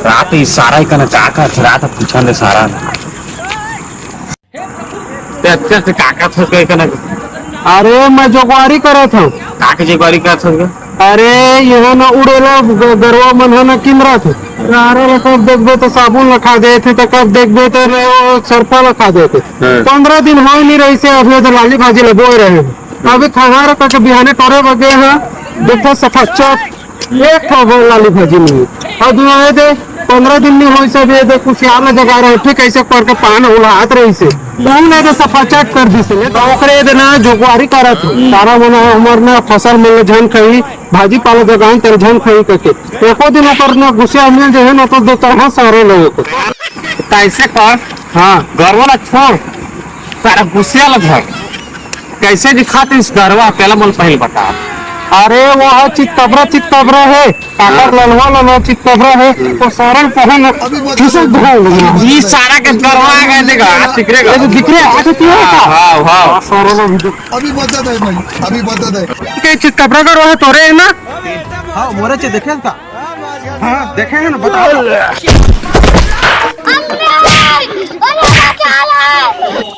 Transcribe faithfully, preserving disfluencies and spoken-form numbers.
रात इशारा ही कना का का रात पूछन दे सारा। ते अच्छा से का का थोस गए कना। अरे, मैं जोगवारी करत हूँ। का के जोगवारी करत हस गे? अरे, यहाँ ना उड़ेला ग-, गरवा मन ह ना किंदरा थे। रारा ला कब देखबे तो साबुन ला खा देथे, तो कब देखबे तो न-, वो सरफा ला खा देथे। हाँ। पंद्रह दिन हो नहीं रही से, अभी तो लाली भाजी ला बोए रहे हैं। अभी खंगार करके बिहाने टोरे बगे हैं, देखो सफा चौक। एक ठो अब्बड़ लाली भाजी नहीं। अउ दुआ ए दे, पंद्रह दिन नहीं होइस, सब ए दे, कुसियार ला जगा रहे, ठीक ऐसे करके पान उलाहत रहिसे। कहूँ नहीं दे, सफा चट कर दिसे। ले तो ओकरे दे ना, जोगवारी करत हो। सारा मन हमर ना फसल मन ल झन खाही, भाजी पाला जगान तेल झन खाही करके। एको दिन ओकर ना गुसिया मिल जाए ना, तो दो तरह सारे लोगों को। तो ऐसे कर, हाँ। गरवा ला छोड़, सारा गुसिया ला धर। कैसे दिखाते इस गरवा, पहला बोल, पहले बता। अरे, वो है चितकबरा, चितकबरा है। काकर हाँ। ललवा, ललवा चितकबरा है। हम्म। वो सारन पहन अभी मत फिसल दो। धोल। अभी मत ये दो। सारा के गरवा आ गए, देखा, हाथ दिख रहे ये तो दिख रहे, अच्छा, तू है हाँ, क्या? हाँ, हाँ। हाँ, सारा ना भी देख। अभी मत दे भाई, अभी मत दे। के चितकबरा गरवा है तोरे है ना? हाँ, मोरे चे देखे का? हाँ, देखे हैं ना, बताओ। अरे, अरे, क्या है?